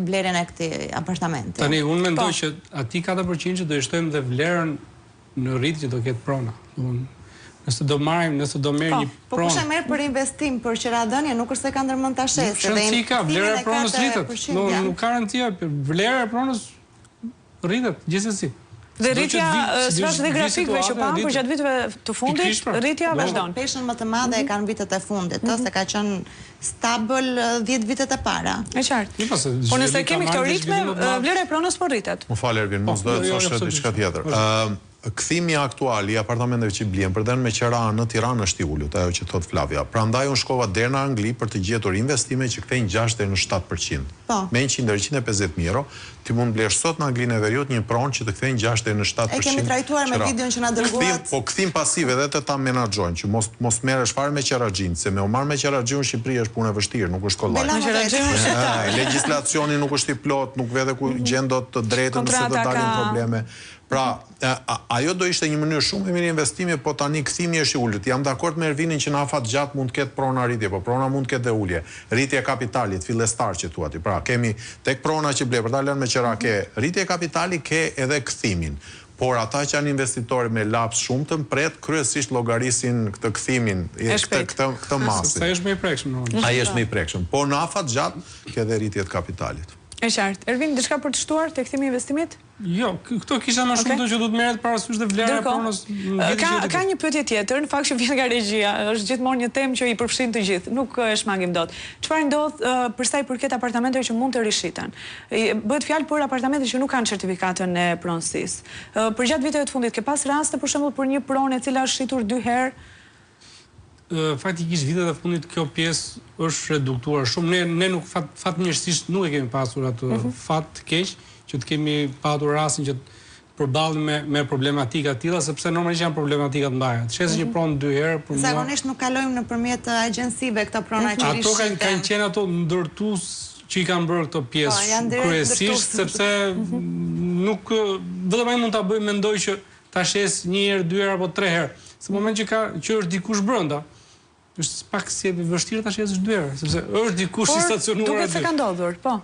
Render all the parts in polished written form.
Blerjen e këtij apartamenti. Tani unë mendoj po. që atij 4% që do i shtojmë dhe vlerën në rritje që do ketë prona. Domethënë nëse do marrim, nëse do merr po, një pronë. Po kush e merr për investim, për qeradhënie, nuk është se ka ndërmend ta shesë. Nuk rëndësi ka, vlera e pronës rritet. Nuk ka rëndësi, vlera e pronës Rritet, gjithsesi. Dhe rritja, sipas dhe grafikëve që pamë përgjatë viteve të fundit, rritja vazhdon. Peshën më të madhe e kanë vitet e fundit, ëh, se ka qenë stabël 10 vitet e para. E qartë. Po nëse kemi këto ritme, vlera e pronës po rritet. Më fal Ervin, mos doja të thosha diçka tjetër. Kthimi aktual i apartamenteve që blihen për dhënë me qera në Tiranë është i ulët, ajo që thotë Flavia. Prandaj unë shkova deri në Angli për të gjetur investime që kthejnë 6 deri në 7%. Po. Me 100 deri 150.000 euro, ti mund blesh sot në Anglinë e Veriut një pronë që të kthejnë 6 deri në 7% E kemi trajtuar me videon që na dërguat. Po kthim pasiv edhe të ta menaxhojnë, që mos mos merresh fare me qeraxhinj, se me u marrë me qeraxhiun në Shqipëri është punë e vështirë, nuk është kollaj. Me qeraxhiun është Legjislacioni nuk është i plotë, nuk vete ku gjen dot të drejtën nëse të dalin probleme. Pra, ajo do ishte një mënyrë shumë e mirë investimi, po tani kthimi është i ulët. Jam dakord me Ervinin që në afat gjatë mund të ketë prona rritje, po prona mund të ketë dhe ulje. Rritje e kapitalit, fillestar që thua ti. Pra, kemi tek prona që ble për ta lënë me qera ke rritje kapitali, ke edhe kthimin. Por ata që janë investitorë me laps shumë të mprehtë, kryesisht llogarisin këtë kthimin, këtë këtë këtë masë. Sepse ai është më i prekshëm normalisht. Ai është më i prekshëm. Por në afat gjatë ke edhe rritje të kapitalit. E qartë. Ervin, diçka për të shtuar te kthimi i investimit? Jo, këto kisha më shumë okay. që do të merret parasysh dhe vlera e pronës në Ka ka një pyetje tjetër, në fakt që vjen nga regjia, është gjithmonë një temë që i përfshin të gjithë, nuk e shmangim dot. Çfarë ndodh uh, për sa i përket apartamenteve që mund të rishiten? Bëhet fjalë për apartamente që nuk kanë certifikatën e pronësisë. Uh, përgjatë viteve të fundit ke pas raste për shembull për një pronë e cila është shitur dy herë Faktikisht vitet e fundit kjo pjesë është reduktuar shumë. Ne ne nuk fat, fatmirësisht nuk e kemi pasur atë mm -hmm. fat të keq që të kemi patur rastin që të përballemi me me problematika të tilla sepse normalisht janë problematika të mëdha. Të shesësh mm -hmm. një mhm. pronë dy herë për mua. Zakonisht nuk kalojmë nëpërmjet agjencive këto prona që rishiten. Ato kanë kanë qenë ato ndërtues që i kanë bërë këto pjesë po, kryesisht sepse mm -hmm. nuk vetëm ai mund ta bëjë mendoj që ta shesë një herë, dy herë apo tre herë. Se në moment që ka që është dikush brenda, është pak si e vështirë ta shesësh dy herë, sepse është dikush i stacionuar aty. Duket se ka ndodhur, po.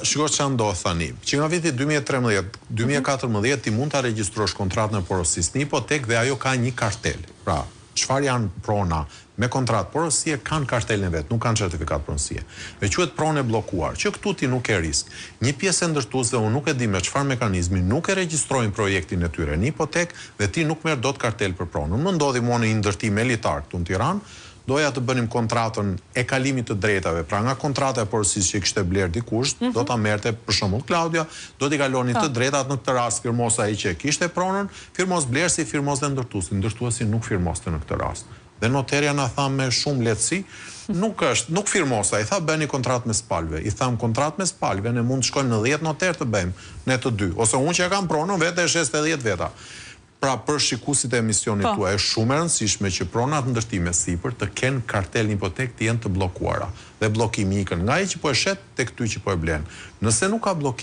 Shiko çfarë ndodh tani. Që nga viti 2013, 2014 ti mund ta regjistrosh kontratën e porosisë në hipotekë dhe ajo ka një kartelë. Pra, çfarë janë prona me kontratë porosie kanë kartelën e vet, nuk kanë certifikatë pronësie. Dhe quhet pronë e bllokuar, që këtu ti nuk ke risk. Një pjesë e ndërtuesve unë nuk e di me çfarë mekanizmi nuk e regjistrojnë projektin e tyre në hipotekë dhe ti nuk merr dot kartelë për pronën. Më ndodhi mua në një ndërtim elitar këtu në Tiranë, doja të bënim kontratën e kalimit të drejtave, pra nga kontrata e porosisë që kishte blerë dikush, do ta merrte për shembull Klaudia, do t'i kalonin të drejtat, në këtë rast firmos ai që e kishte pronën, firmos blerësi, firmos dhe ndërtuesi. Ndërtuesi nuk firmoste në këtë rast. Dhe noterja na tha me shumë lehtësi, nuk është, nuk firmos ai, tha bëni kontratë mes palëve. I thamë kontratë mes palëve, ne mund të shkojmë në 10 noterë të bëjmë, ne të dy, ose unë që e kam pronën vetë e shes te 10 veta. Pra për shikuesit e emisionit po. tuaj është shumë e rëndësishme që pronat ndërtime sipër të kenë kartelë në hipotekë të jenë të bllokuara. Dhe bllokimi ikën nga ai që po e shet tek ty që po e blen. Nëse nuk ka bllokim.